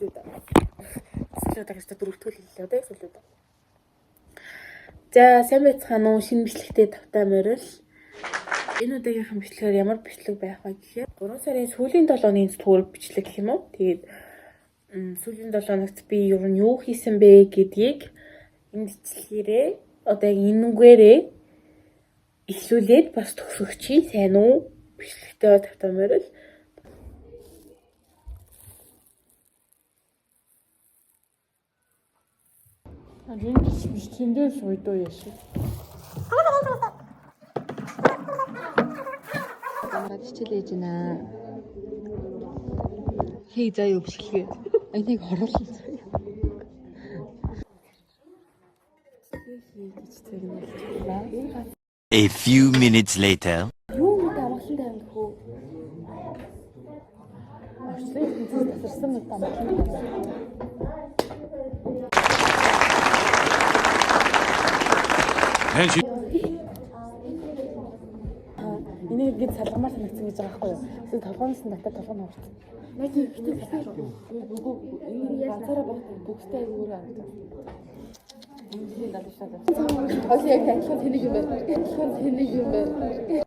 Сүүлийн удаа. Сүүлийн удаа гэж та дөрөвдүгээр хэллээ одоо яг сүүлийн удаа. За сайн байцгаана уу? Шинэ бичлэгтээ тавтай морил. Энэ удаагийнхаа бичлэгээр ямар бичлэг байх вэ гэхээр 3 сарын сүүлийн 7 хоногийн зүтгүүр бичлэг гэх юм уу? Тэгээд сүүлийн 7 хоногт би ер нь юу хийсэн бэ гэдгийг энэ бичлэгээрээ одоо яг энүүгээрээ эхлүүлээд бас төгсгөх чинь сайн уу? Бичлэгтээ тавтай морил. Энэ бичлэгэн дээр сууйдуу яшиг. Гад хичээл хийж байна. Хей заа юу бичлэгээ. Энийг оруулах заа. Хий гэж тэгнэлээ. A few minutes later. Юу мэд амгалан тайван гэх үү? Орчлон ертөнцөөс тасарсан мэт амгалан тайван. Энийг ингэж салгамаар санагдсан гэж байгаа байхгүй юу? Эсвэл толгойн натаа толгой нь хуурсан. Яг ихтэй ихтэй. Үгүй энэ ганцаараа байх бүгдтэй аягүй өөрөө харагдав. Энэ далж шалаа. Бас яг адилхан тэнийг юм байна. Адилхан тэнийг юм байна.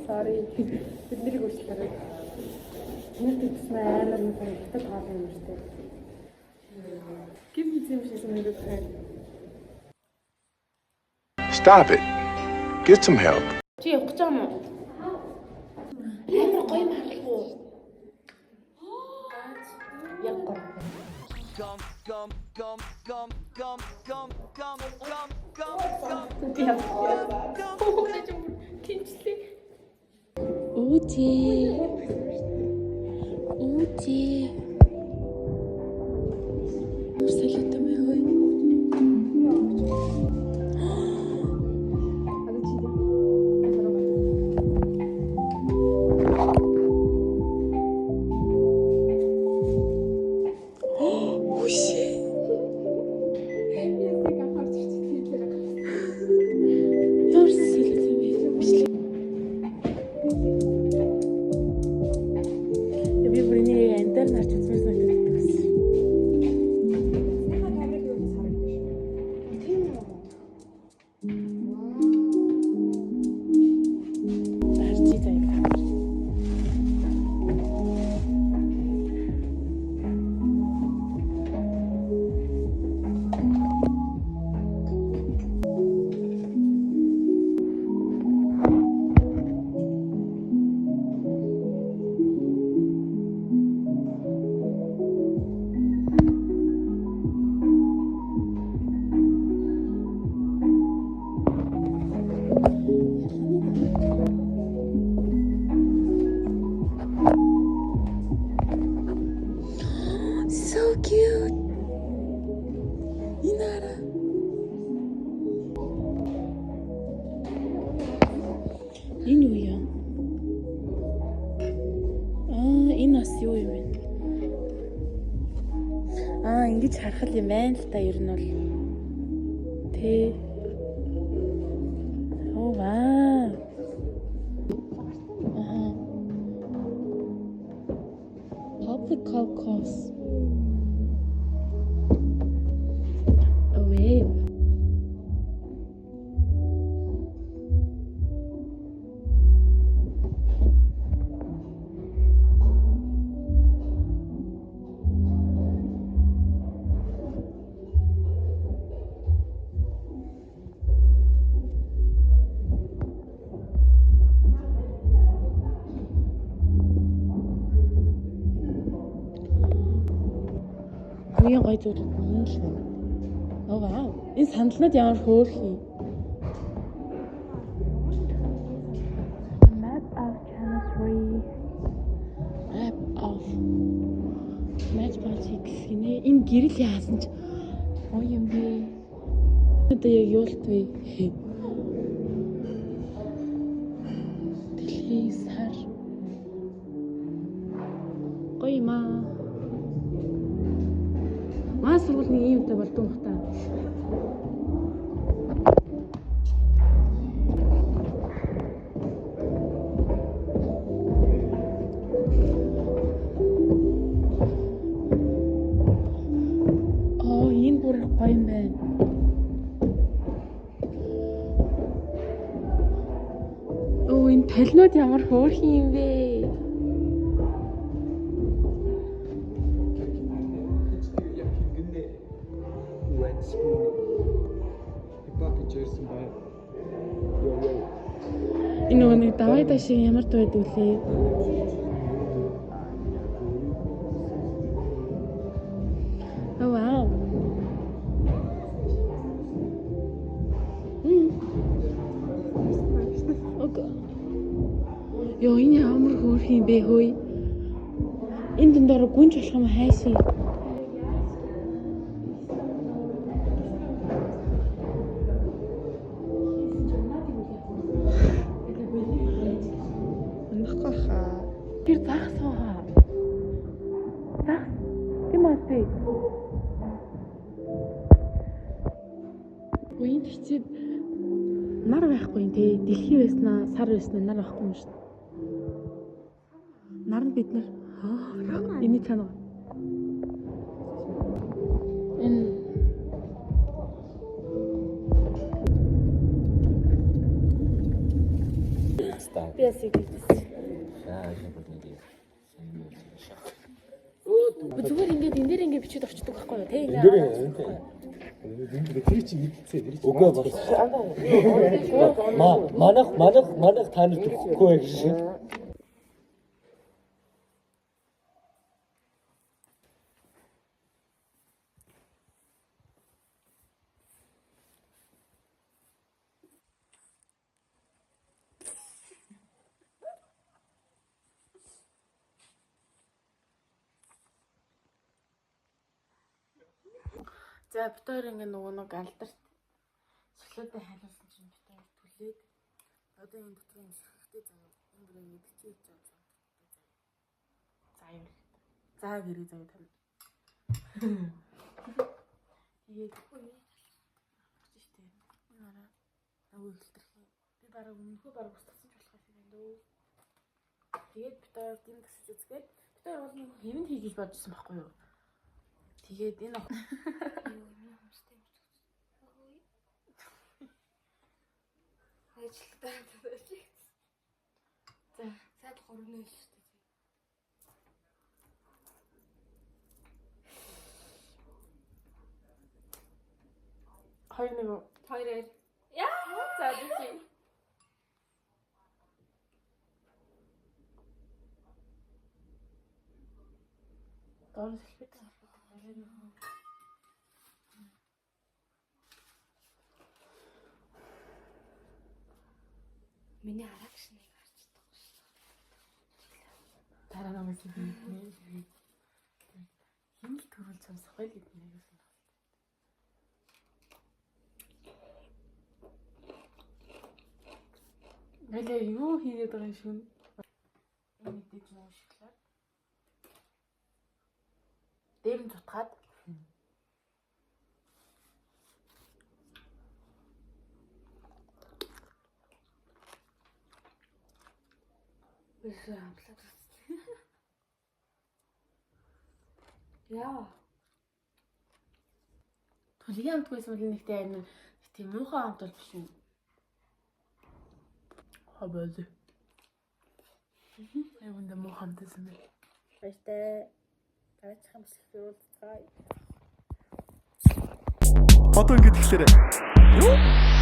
Sorry. Бид нэрийг өөрчлөлөө. Нэр төвсөн амар нэг юм хятад хоол юм шүү дээ. Гим юм шиг санагдаад байна. Stop it. Get some help. Чи явах гэж байгаа юм уу? Амар гоё юм харахгүй. Яг гоё. Gum, gum, gum, gum, gum, gum, gum, gum, gum, gum. Тэнчлээ. Үүдээ. Үүдээ. Салют юм хөөе. Ямар салют юм бэ? Бичлэг. Би бүр энийг амдаар нарч үзмээр санагддаг байсан. Тийм үү? Харж заяа камер. So cute. Энэ хараа. Энэ юу юм? Аа, энэ бас юу юм бэ? Аа, ингэж харах юм байна л та ер нь бол. Тэ. Оо вау. Аа. Public course. Away. Хамгийн гоё зүйл нь энэ л байна. Оо вау. Энэ сандалнууд ямар хөөрхий. Гэрэл яасан ч гоё юм бэ. Одоо яг юулт вэ? Дэлхийн сар. Гоё юм аа. Манай сургууль нэг ийм юмтай болдсон бах та. Аа, энэ бүр гоё юм байна. Өө, энэ толинод ямар хөөрхөн юм бэ? Энэ нөгөө нэг давай дашиг ямар дуу байдаг лээ? Oh wow. Окей. Йоо, энэ ямар хөөрхөн юм бэ хөөе? Энэ дундаар гүнж болох юм хайшин. Унахгүй хаа. Тэр загас байгаа. Загас. Тийм аа тий. Үгүй энд хичээд нар байхгүй юм тий. Дэлхий байснаа, сар байснаа нар байхгүй юм шүү дээ. Нар нь бид нар. Аа, энэ чанаа. Энэ би ясыг хийсэн. Зүгээр ингээд энэ дээр ингээд бичээд орчдөг байхгүй юу? Тэ ингээд. Тэр чинь мэдцээ тэр чинь. Үгүй бас. Ма манах манах манах та нар өгөхгүй гэж шин. За бид хоёр ингээ нөгөө нэг алдарт шоколадыг хайлуулсан чинь бид хоёр түлээд одоо энэ дотор юм ширхэгтэй заяа. Энэ бүр ингээ бичиж хийж байгаа юм заяа. За юм. За гэрээ заяа тань. Тэгээд авчих штэ. Энэ хараа нөгөө хэлтрэх юм. Би бараг өмнөхөө бараг устгасан ч болох юм байна дөө. Тэгээд бид хоёр тийм тасч үзгээд бид хоёр бол нэг хэвэнд хийж бодсон байхгүй юу? Тэгээд энэ Ажилтаа. За. Саад 3-0 шүү дээ. Хоёр нэг үү? 2-2. Яа! За би. Доор салфет. Миний арагш нэг харж чадахгүй шүү. Дараа намайг хийх. Хин л төрөл сонсох байл гэдэг нь аягүй сонирхолтой. Гэлээ юу хийгээд байгаа юм шүн? Энэ мэдээж нөгөө шоколад. Дээр нь цутгаад Өсөө амлаад үзсэн. Яа. Түлгийн амт байсан бол нэгтэй амин тийм муухай амт бол биш үү? Хобоз. Айгуунд муухай амт байсан бэ. Баяртай. Дараагийн бичлэгээр уулзцгаая. Одоо ингэж хэлээрэй. Юу?